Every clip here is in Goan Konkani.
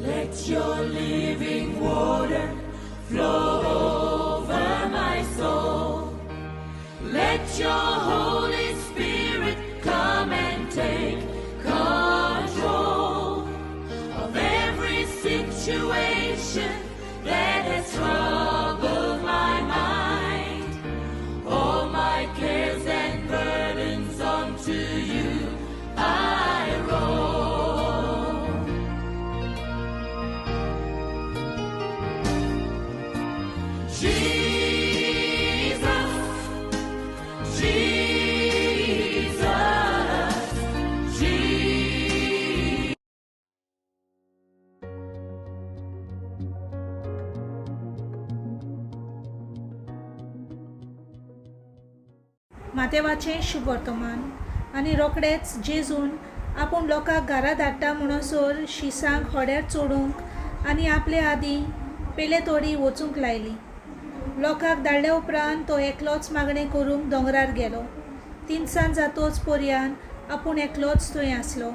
Let your living water flow over my soul. Let your Holy Spirit come and take control of every situation that has troubled my mind. All my cares and burdens onto you I roll. Jesus, Jesus, Jesus. मातेवाचें शुभवर्तमान. आनी रोखडेच जेजून आपूण लोकांक घरा धाडटा म्हणसर शिसांक होड्यार चडूंक आनी आपले आदीं पेले तोडी वचूंक लायली. लोकांक धाडल्या उपरांत तो एकलोच मागणें करूंक दोंगरार गेलो. तिनसांज जातोच पर्यान आपूण एकलोच थंय आसलो.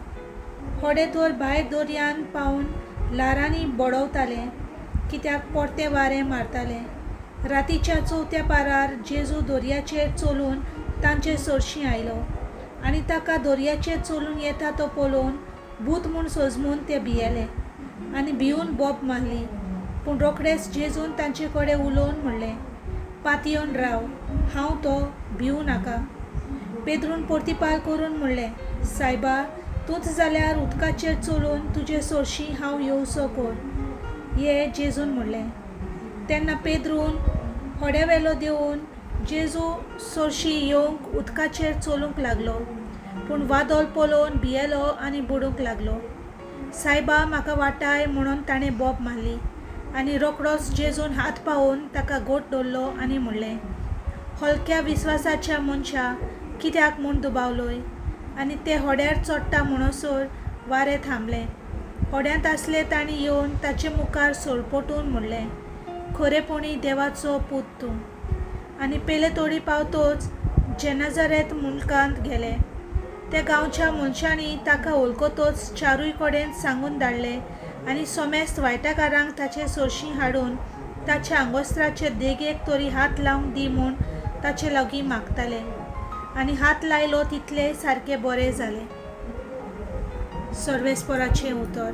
होडें तर भायर दर्यान पावन ल्हारांनी बडवतालें, कित्याक परतें वारें मारतालें. रातीच्या चवथ्या पारार जेजू दर्याचेर चलून तांचे सरशीं आयलो आनी ताका दर्याचेर चलून येता तो पळोवन भूत म्हूण सजमून ते भियेले आनी भिवन बोब मारली. पूण रोखडेच जेजून तांचे कडेन उलोवन म्हणलें, पातयेवन राव, हांव तो, भिवू नाका. पेद्रून परतिपाल करून म्हणलें, सायबा, तूंच जाल्यार उदकाचेर चलून तुजे सरशीं हांव येवचो कर. ये, जेजून म्हणलें. तेन्ना पेद्रून होड्यावेलो देंवून जेजू सरशीं येवंक उदकाचेर चलूंक लागलो. पूण वादळ पळोवन भियेलो आनी बुडूंक लागलो. सायबा, म्हाका वाटाय म्हणून ताणें बोब मारली. आनी रोखडोच जेजून हात पावोवन ताका घट धरलो आनी म्हणलें, हलक्या विस्वासाच्या मनशा, कित्याक म्हूण दुबावलोय? आनी ते होड्यार चडटा म्हणसर वारें थांबलें. होड्यांत आसले तांणी येवन ताचे मुखार सोरपोटून म्हणलें, खरेपणी देवाचो पूत तूं. आनी पेले तोडी पावतोच जेनाझारेत मुलकांत गेले. त्या गांवच्या मनशांनी ताका वळखतोच चारूय कडेन सांगून धाडले आनी समेस्त वायटाकारांक ताचे सरशीं हाडून ताच्या आंगोस्त्राचे देगेक तरी हात लावंक दी म्हूण ताचे लागीं मागताले. आनी हात लायलो तितले सारके बरे जाले. सर्वेस्पराचें उतर.